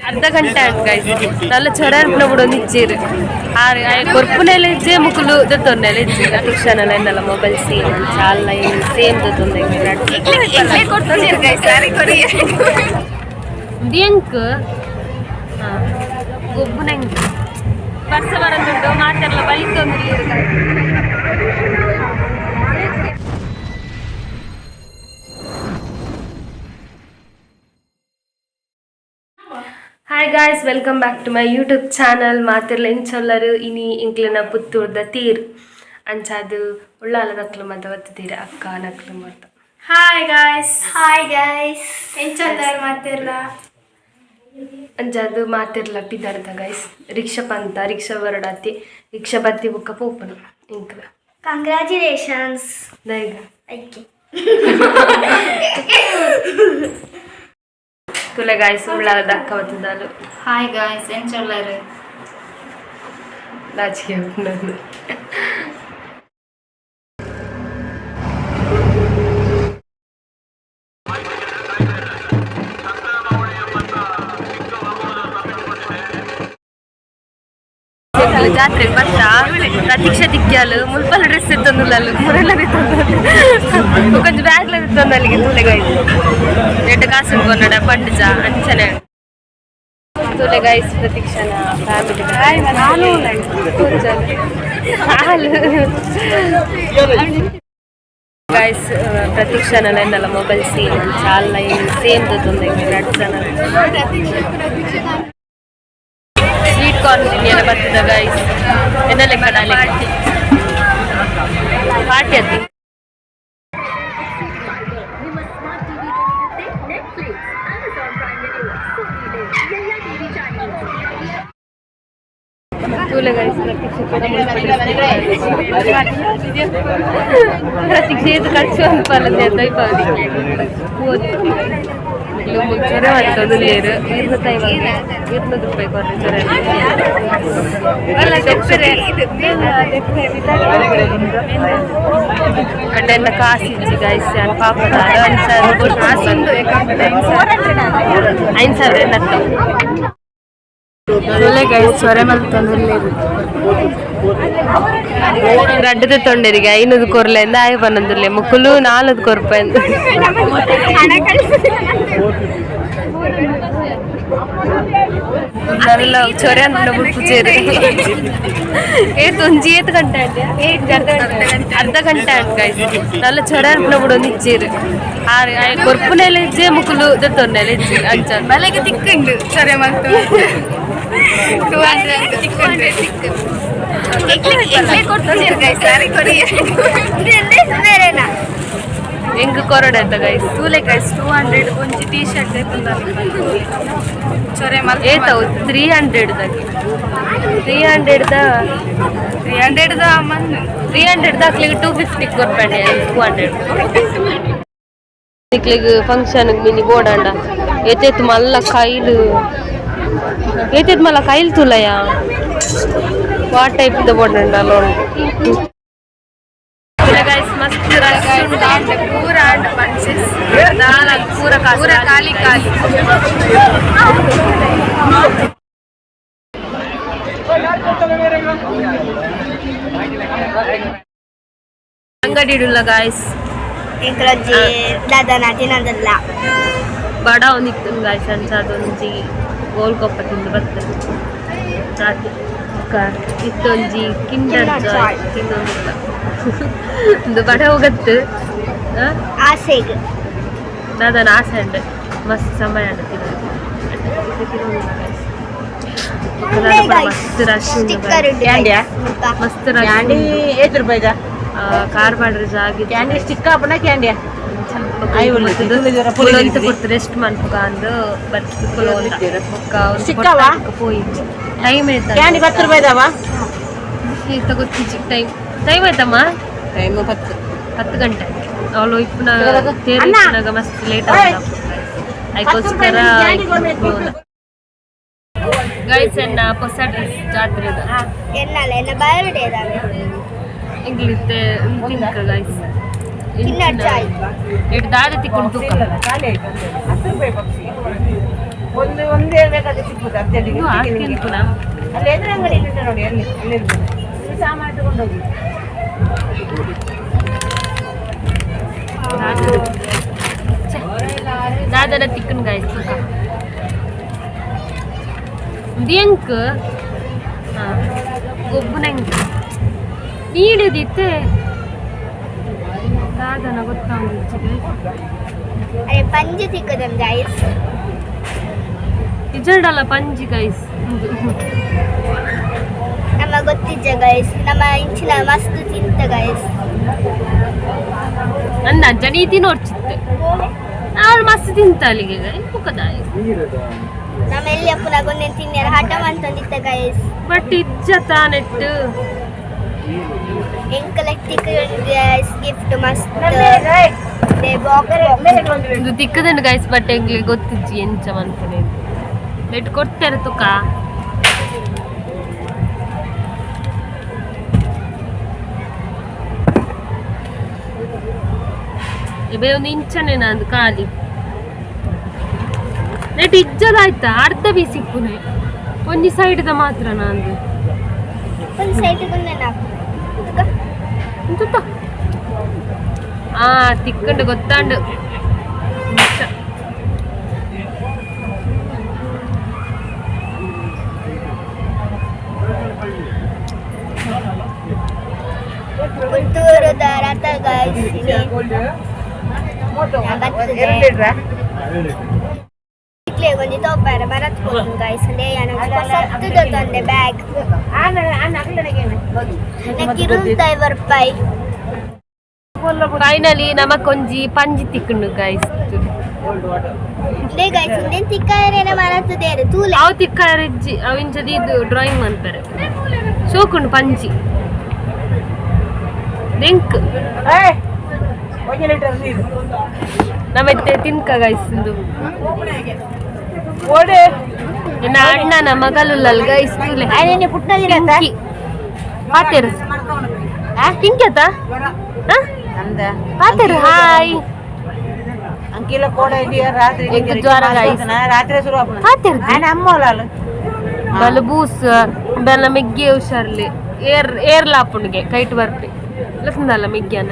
ಅರ್ಧ ಗಂಟೆ ಆಯ್ತು ಗೈಸ್. ನಲ್ಲ ಚೊರ ಬಿಡು ನಿಚ್ಚೇರು ಆರು ಕೊರ್ಪುನೆಲ್ಲ ಇಜ್ಜೆ ಮುಕುಲು ದತ್ತೊಂದೆಲ್ಲ ಇಜ್ಜೆ ಟ್ಯೂಷನ್ ಎಲ್ಲ ಮೊಬೈಲ್ ಸೇಮ್ ಚಾಲ ಸೇಮ್ ದತ್ತೊಂದೆ. ಎಂಕ್ ಗೊಬ್ಬುನಂಗೆ ಬರ್ಸ ಬರಂದುಂಡು ಮಾತೆಲ್ಲ ಬಲಿತೊಂದು. Hi guys, welcome back to my YouTube channel. ಮಾತಿರ್ಲ ಇಂಚೊಲ್ಲರು ಇನಿ ಇಂಕ್ಲೆನ ಪುತ್ತೂರ್ದ ತೀರ್ ಅಂಚಾದು ಉಳ್ಳಾಲ ನಕ್ಲು ಮತ ಬತ್ತಿದ್ದೀರ ಅಕ್ಕ ನಕ್ಲು ಮತ. Hi guys. Hi guys. ಎಂಚೊಲ್ಲರ್ ಮಾತೆಲ್ಲ? ಅಂಚಾದು ಮಾತಿರ್ಲ ಪಿದಾರ್ದ ಗೈಸ್. ರಿಕ್ಷಾ ಪಂತ ರಿಕ್ಷಾ ಬರಡಾತಿ ರಿಕ್ಷಾ ಬತ್ತಿ ಬುಕ್ಕ ಪೋಪನು ಇಂಕ್ಲ. ಕಂಗ್ರ್ಯಾಚುಲೇಷನ್ಸ್. ದೈಗ? ಓಕೆ. ತುಲೆ ಗಾಯ್ಸ್, ಉಳ್ಳಾಲದ ಅಕ್ಕ ಬತ್ತಿದ್ದಾಲು. Hi guys, ಎಂಚೊಲ್ಲರ್? ನಾಚಿಕೆ ಆಪುಂಡು. ಜಾತ್ರೆಗೆ ಬರ್ತಾ ಪ್ರತೀಕ್ಷಾ ದಿಕ್ಕ್ಯಾಲು ಮುಲ್ಪಲ ಡ್ರೆಸ್ ಎತ್ತೊಂದುಲ್ಲ, ಮುರೆಲ್ಲ ಎತ್ತೊಂದು ಕೊಂಚ ಬ್ಯಾಗ್ಲ ಎತ್ತೊಂದು ಅಲ್ಲಿಗೆ. ತೂಲೆ ಗೈಸ್, ಎಡ್ಡೆ ಕಾಸು ಕೊನ್ನಡ ಪಂಡಜ ಅಂಚನೆ. ತೂಲೆ ಗೈಸ್, ಪ್ರತೀಕ್ಷಾನ ಫ್ಯಾಮಿಲಿ. ಹಾಲು ಗೈಸ್, ಪ್ರತೀಕ್ಷಾನ ಎಂದಲ್ಲ ಮೊಬೈಲ್ ಸೇಮ್ ಚಾಲ ಸೇಮ್ ದತ್ತೊಂದೆ. ಸ್ವೀಟ್ ಕಾರ್ನ್ ತಿನ್ನಿಯಲ್ಲ ಬರ್ತದ ಗೈಸ್. ಎನ್ನ ಲೆಕ್ಕ ಪಾರ್ಟಿ ಅತ್ತಿ. ನಿಮ್ಮ ಸ್ಮಾರ್ಟ್ ಟಿವಿಗಳಿರುತ್ತೆ Netflix, Amazon Prime video, Sony Liv ಎಲ್ಲ ಟಿವಿ ಚಾನೆಲ್. ತೂಲೆ ಗೈಸ್, ಪ್ರತೀಕ್ಷೆ ಕೂಡ ಪ್ರತೀಕ್ಷೆ ಇದು ಖರ್ಚು ಅನ್ಪಲ್ಲದೆ ದೊಯ್ಪಾವಳಿ ಚೊರೆ ಮಾಡ್ತದೆ. ನೀರು 250 ರೂಪಾಯಿ ಕೊಡ್ರಿ ಚೊರೆ. ಅಡ್ಡೆಲ್ಲ ಕಾಸಿಜ್ಜಿ ಗೈಸ್, ಪಾಪ. 5,000 ಎನ್ನತ್ತ. ತೂಲೆ ಗೈಸ್, ಚೊರೆ ಮಲ್ತೊಂದು ರಡ್ಡದ ತೊಂಡರಿಗೆ 500 ಕೊರ್ಲೆಂದ ಆಯ್ ಬನ್ನಂದುಲ್ಲೆ ಮುಕ್ಕುಲು 4 ಕೊರ್ಪೆಂದು. ನಲ್ಲ ಚೊರೆ ಅಂತ ಬುಡ್ಪುಚೇರು. ಏತ್ ಒಂಜಿ ಏತ್ ಗಂಟೆ ಆಂಡ್? ಅರ್ಧ ಗಂಟೆ ಆಂಡ್ ಗೈಸ್. ನಲ್ಲ ಚೊರೆ ಅಂತ ಬಿಡು ನಿಚ್ಚೇರು ಆರು ಕೊರ್ಪುನೆಲ್ಲ ಇಜ್ಜೆ ಮುಕುಲು ದತ್ತೊಂದೆಲ್ಲ ಇಜ್ಜೆ ಅಂಚ. ಮಲೆಗೆ ತಿಕ್ಕುಂಡು ಸೊರೆ ಮಲ್ತು 200 ತಿಕ್ಕುಂಡು ತಿಕ್ಕು. ಬೇರೆನಾ? ಎಂಗ್ ಕೊರಡೆ ಅಂತ ಗೈಸ್. ತೂಲೆ ಗೈಸ್, 200 ಒಂಜಿ ಟೀ ಶರ್ಟ್ ಚೊರೆ ಮಲ್ತು. ಏತವು 300 ದಾಗೆ 300 the? 300 the Mann. 300 ದಾಕ್ಲಿಗೆ 250 ಕೊರ್ಪಂಡೆ. 200 ನಿಕ್ಲಿಗ್ function mini ಬೋಡಂಡ ಏತೇತ್ ಮಲ್ಲ ಕೈಲು, ಏತೇತ್ ಮಲ್ಲ ಕೈಲ್ ತುಲಯ. ವಾ ಟೈಪ್ the ಬೋಡಂಡ ಲೋನ್ ಗೈಸ್, ಮಸ್ತ್ ರಶ್ ಉಂಡು. ಪೂರ ಆಂಡ್ ಪರ್ಚೇಸ್. ದಾಲ ಪೂರ ಕಾಸು. ಪೂರ ಖಾಲಿ ಖಾಲಿ. ಅಂಗಡಿ ಇಡುಲ್ಲ ಗಾಯ್ಸ್. ಎಂಕಲಜ್ಜಿ ದಾದನ ತಿನ್ನೋದಲ್ಲ. ಬಡ ಒಂದಿತ್ತು ಗಾಯ್ಸ್, ಅಂಚ ಅದೊಂಜಿ ಗೋಲ್ ಕೊಪ್ಪ ತಿಂದು ಬರ್ತದೆ ರಾತ್ರಿ. ಇತ್ತೊಂಜಿ ಕಿಂಡರ್ ಕಿಂಡರ್ ಜಾಯ್ ಜಾಯ್. ತಿನ್ನೊಂದಿಲ್ಲ. ಒಂದು ಬಡ ಹೋಗತ್ತು. ಆಸೆಗೆ. ದಾದನ ಆಸೆ ಉಂಡು, ಮಸ್ತ್ ಸಮಯ ಉಂಡು ತಿನ್ನೋದು. ಮಸ್ತ್ ರಶ್ ಉಂಡು. ಸ್ಟಿಕ್ಕರ್ ಉಂಟು. ಕ್ಯಾಂಡಿಯಾ? ಮಸ್ತ್ ರಶ್. ಕ್ಯಾಂಡಿ ಏತ್ ರೂಪಾಯಿದ? ಕಾರ್ ಮಾಡ್ರೆ ಜಾಗ. ಕ್ಯಾಂಡಿ ಸ್ಟಿಕ್ ಆಪುಂಡ ಕ್ಯಾಂಡಿಯಾ? ಪೊರ್ತು ರೆಸ್ಟ್ ಮನ್ಪುಗ ಅಂದು ಬೊಕ್ಕ ಸ್ಟಿಕ್ಕವಾ? ಪೋಯಿ ಟೈಮ್ ಆಯ್ತಾ? ಕ್ಯಾಂಡಿ 10 ರೂಪಾಯಿದವ. ಈತ ಗೊತ್ತಿಜ್ಜಿ. ಟೈಮ್ ಟೈಮ್ ಆಯ್ತಮ್ಮ? ಟೈಮ್ 10. 10 ಗಂಟೆ. ಅವಳು ಇಪ್ಪುನಾಗ ತೇರು ಅಣ್ಣ. ಇಪ್ಪುನಾಗ ಮಸ್ತ್ ಲೇಟ್ ಆಯ್ತು, ಅದಕ್ಕೋಸ್ಕರ. ಗೈಸ್, ಎನ್ನ ಹೊಸ ಡ್ರೆಸ್ ಜಾತ್ರೆದ. ಎನ್ನಲ್ಲ, ಎನ್ನ ಬರ್ಡೇ. ಎಂಗ್ಲಿತ್ತೆ ತಿನ್ಕ ಗೈಸ್. ಕಿಂಡರ್ ಜಾಯ್. ಎಡ್ ದಾದ ತಿಕ್ಕೊಂಡು ತೂಕ. ಖಾಲಿ ಆಯ್ತು 10 ರೂಪಾಯಿ ಪಕ್ಷಿ. ಒಂದು ಒಂದೇ ಬೇಕಾದ್ರೆ ಸಿಗ್ಬೋದು ಅರ್ಜೆಂಟಿಗೆ. ಅಲ್ಲಿ ಎದುರು ಅಂಗಡಿ ಉಂಟು ನೋಡಿ, ಅಲ್ಲಿ ಅಲ್ಲಿ ಇರ್ಬೋದು. ನೀವು ಸಾಮಾನು ತಗೊಂಡೋಗಿ. ದಾದನ ತಿಕ್ಕನ್ ಗಾಯ್ಸ್ ತುಕ ಎಂಕ್ ಗೊಬ್ಬುನಂಗ್ ನೀಡುದಿತ್ತೆ ದಾದನ ಗೊತ್ತಾಂಜಿಗೆ. ಅರೆ ಪಂಜಿ ತಿಕ್ಕದನ್ ಗೈಸ್. ನಿಜಡಲ್ಲ ಪಂಜಿ ಗೈಸ್. ನಮ್ಮ ಗೊತ್ತಿಜ್ಜ ಗೈಸ್, ನಮ್ಮ ಇಂಚಿನ ಮಸ್ತ್ ತಿಂತ ಗೈಸ್. ನನ್ನ ಅಜ್ಜನ ಈ ತಿನ್ನೋರ್ಚಿತ್ತೆ ಅವಳು ಮಸ್ತ್ ತಿಂತ ಅಲ್ಲಿಗೆ ಪುಕ್ಕದಾಯಿ. ನಮ್ಮ ಎಲ್ಲಿ ಅಪ್ಪನ ಗೊಂದೆನ್ ತಿನ್ನಿರ ಹಠ ಮಂತೊಂದಿತ್ತ ಗೈಸ್. ಬಟ್ ಇಜ್ಜ ತಾನೆಟ್ಟು. ಎಂಕಲ ಗೈಸ್ ಗಿಫ್ಟ್ ಮಸ್ತ್ ಬಾಕ್ಸ್. ಇದು ತಿಕ್ಕದನ್ನು ಗೈಸ್, ಬಟ್ ಎಂಗ್ಲಿಗೆ ಗೊತ್ತಿಜ್ಜಿ ಎಂಚ ಮನ್ಪುನೆ. ನೆಟ್ ಕೊಡ್ತಾರೆ ತುಕ. ಇಬೆ ಒಂದು ಇಂಚನೆ ನಂದು ಖಾಲಿ ನೆಟ್ ಇಜ್ಜದಾಯ್ತಾ ಅರ್ಧ ಬೀಸ್ ಇಪ್ಪುನೆ ಒಂಜಿ ಸೈಡ್ದ ಮಾತ್ರ ನಂದು. ಒಂದು ಸೈಡ್ ಗೊಂದೆನ್ ತುತ್ತ ಆ ತಿಕ್ಕಂಡು ಗೊತ್ತಾಂಡು ಇಂಚ. ಪುತ್ತೂರುದ ರಥ ಗೈಸ್. ಎರಡು ಲೀಟ್ರಾ? ಇಟ್ಲೆ ಒಂಜಿ ತೋಪಾರ ಮರತ್ ಪೋಪುಂಡು ಗೈಸ್. ಸತ್ತುದ ತಂದೆ ಬ್ಯಾಗ್. ನೆಕ್ ಇರುಂತಾಯ್ ಬರ್ಪಾಯ್. ಫೈನಲಿ ನಮಕೊಂಜಿ ಪಂಜಿ ತಿಕ್ಕಂಡು ಗೈಸ್. ಲೇ ಗೈಸ್, ಇಂದೆನ್ ತಿಕ್ಕಾಯರೇನ ಮರತ್ ದೇರು ತೂಲೆ. ಅವು ತಿಕ್ಕಾರೆಜ್ಜಿ ಅವು ಇಂಚದಿ ಇದು ಡ್ರಾಯಿಂಗ್ ಮಾಡ್ತಾರೆ ಶೋಕುಂಡು ಪಂಜಿ ದೆಂಕ್. ಏಯ್, ಒಂದು ಲೀಟರ್ ನೀರು. ನಮ್ಮತ್ತೆ ತಿನ್ಕ ಗೈಸ್ ಇಂದು. ಓಡೆ. ನನ್ನ ಅಣ್ಣನ ಮಗಲುಲ್ಲಲ್ ಗೈಸ್ ತೂಲೆ. ಪುಟ್ಟ ದಿನ. ಪಿಂಕಿ ಪಾತೇರು ಪಿಂಕಿ ಆತ ಅಂದ. ಪಾತೇರು ಹಾಯ್. ಅಂಕಿಲ ಕೋಡ ಇದೆಯಾ ರಾತ್ರಿ? ಎಂಕ್ ಜ್ವರ guys. ರಾತ್ರಿ ಶುರು ಆಪುಂಡು. ಪಾತೇರು. ಆಯ್ನ ಅಮ್ಮ ಅಲ್ಲ. ಬಲ ಬೂಸ್ ಬೆಲ್ಲ ಮೆಗ್ಗೆ ಹುಷಾರ್ಲಿ ಏರ್ ಏರ್ಲಾಪುಂಡಿಗೆ ಕೈಟ್ ಬರ್ಪಿ ಲಕ್ನದಲ್ಲ ಮೆಗ್ಯಾನ.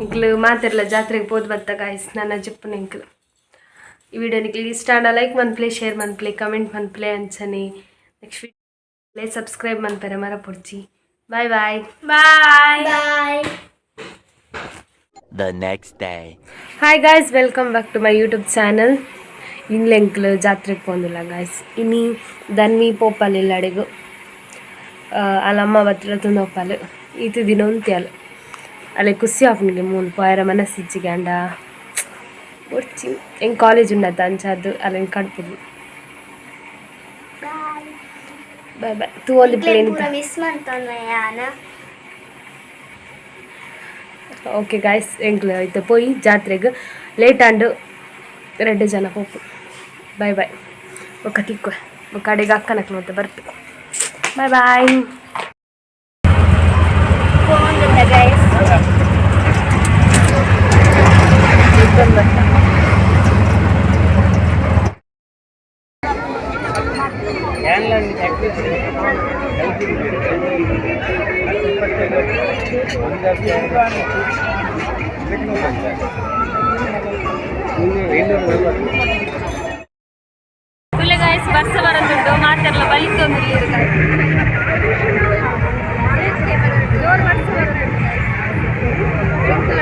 ಇಂಕ್ಲು ಮಾತಿರ್ಲ ಜಾತ್ರೆಗೆ ಪೋದು ಬತ್ತ ಗಾಯ್ಸ್ ನನ್ನ ಜಿಪ್ಪುನ ಇಂಕ್ಲು. ಈ ವಿಡಿಯೋ ನಿಕ್ಲಿಗೆ ಇಷ್ಟ ಆಂಡ ಲೈಕ್ ಮನ್ಪ್ಲೆ, ಶೇರ್ ಮನ್ಪ್ಲೆ, ಕಮೆಂಟ್ ಮನ್ಪ್ಲೆ. ಅಂಚನೆ ನೆಕ್ಸ್ಟ್ ವಿಡಿಯೋ ಸಬ್ಸ್ಕ್ರೈಬ್ ಮನ್ಪೆರೆ ಮರ ಪೊಡ್ಚಿ. Bye bye. Bye. Bye. The next day. Hi guys, welcome back to my YouTube channel. ಇನ್ಲೆಂಕ್ಲು ಜಾತ್ರೆಗೆ ಪೋಂದಿಲ್ಲ guys. ಇನಿ ದನ್ವಿ ಪೋಪಲ್ ಇಲ್ಲಡೆಗು ಅಲ್ಲಮ್ಮ ಬತ್ರ ತುಂದೋಪಲ್ ಈತ ದಿನ ಉಂತ್ಯಾಲ್ ಅಲ್ಲೇ ಖುಷಿ ಆಪುನಿಗೆ ಮೂಲು ಪೋಯರ ಮನಸ್ಸಿಜ್ಜಿಗೆ ಅಂಡ ಬೊಡ್ಚಿ ಎಂಕ್ ಕಾಲೇಜ್ ಉಂಡತ್ತ ಅಂಚಾದ್ ಅಲ್ಲೆನ್ ಕಡ್ಪುದು. ಬಾಯ್ ಬಾಯ್ ತೂವೊಂದು ಪ್ಲೇನ್. ಪೂರ ಮಿಸ್ ಮಂತೊಂದು ಯಾನ. ಓಕೆ ಗಾಯ್ಸ್, ಎಂಕ್ಲು ಇತ್ತೆ ಪೋಯಿ ಜಾತ್ರೆಗ್. ಲೇಟ್ ಆಂಡ್, ರಡ್ಡ್ ಜನ ಪೋಪು. Boy boy. ಬೊಕ್ಕ ತಿಕ್ಕು. ಬೊಕ್ಕ ಅಡೆಗೆ ಅಕ್ಕನಕ್ಲು ಮತ್ತೆ ಬರ್ಪೆ. Bye bye. Phone guys. ತುಲೆ ಗಾಯ್ಸ್, ಬರ್ಸ ಬರಂದುಂಡು. ಮಾತೆರ್ಲ ಬಲಿತೊಂದು. ಜೋರು ಬರ್ಸ ಬರಂದುಂಡು. ಅಕ್ಕನ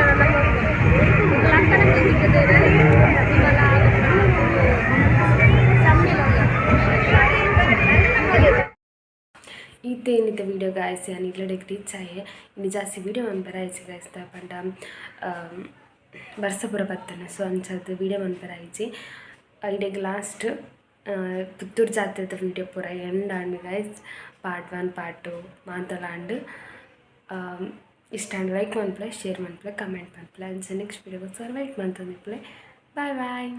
ಈತೆ ಏನಿತ್ತ ವಿಡಿಯೋ ಗಾಯ್ಸ್, ಯಾನ್ ಇಲ್ಲಡೆಗ್ ರೀಚ್ ಆಯೆ. ಇನ್ನು ಜಾಸ್ತಿ ವಿಡಿಯೋ ಮನ್ಪೆರೆ ಆಯ್ಜಿ ಗಾಯ್ಸ್. ಪಂಡ ಬರ್ಸ ಪೂರ ಬತ್ತನ, ಸೊ ಅಂಚಾದ್ ವಿಡಿಯೋ ಮನ್ಪೆರೆ ಆಯ್ಜಿ. ಇಡೆಗ್ ಲಾಸ್ಟ್ ಪುತ್ತೂರು ಜಾತ್ರೆದ ವಿಡಿಯೋ ಪೂರ end and guys. Part 1, part 2 ಮಾತಲ and. ಇಷ್ಟ ಆಂಡ್ ಲೈಕ್ ಮನ್ಪುಲೆ, ಶೇರ್ ಮನ್ಪುಲೆ, ಕಮೆಂಟ್ ಮನ್ಪುಲೆ. ಅಂಚ next video sir wait ಮಂತೊಂದಿಪ್ಪುಲೆ. ಬಾಯ್ ಬಾಯ್.